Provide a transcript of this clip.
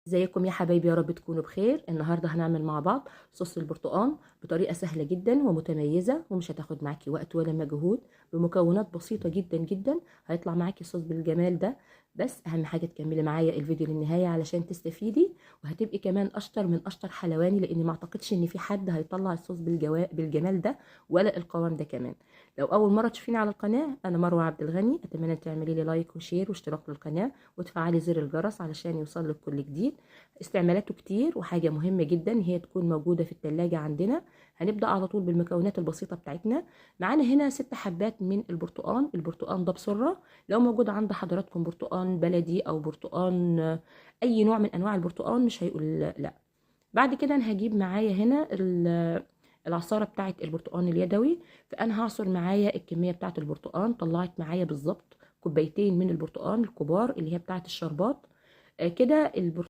ازيكم يا حبايبي؟ يا رب تكونوا بخير. النهارده هنعمل مع بعض صوص البرتقال بطريقة سهلة جدا ومتميزه، ومش هتاخد معاكي وقت ولا مجهود، بمكونات بسيطة جدا جدا هيطلع معاكي صوص بالجمال ده. بس اهم حاجة تكملي معايا الفيديو للنهاية علشان تستفيدي، وهتبقي كمان اشطر من اشطر حلواني، لان ما اعتقدش ان في حد هيطلع الصوص بالجمال ده ولا القوام ده كمان. لو اول مرة تشوفيني على القناه، انا مروه عبد الغني، اتمنى تعملي لي like و share واشتراك للقناة وتفعلي زر الجرس علشان يوصلك كل جديد. استعمالاته كتير، وحاجه مهمة جدا هي تكون موجودة في التلاجة عندنا. هنبدا على طول بالمكونات البسيطة بتاعتنا. معانا هنا 6 حبات من البرتقان. البرتقان ده بسره، لو موجود عند حضراتكم برتقان بلدي او برتقان اي نوع من انواع البرتقان مش هيقول لا. بعد كده انا هجيب معايا هنا العصاره بتاعه البرتقان اليدوي، فانا هعصر معايا الكمية بتاعه البرتقان. طلعت معايا بالظبط كوبايتين من البرتقان الكبار اللي هي بتاعه الشربات. كده البرتقان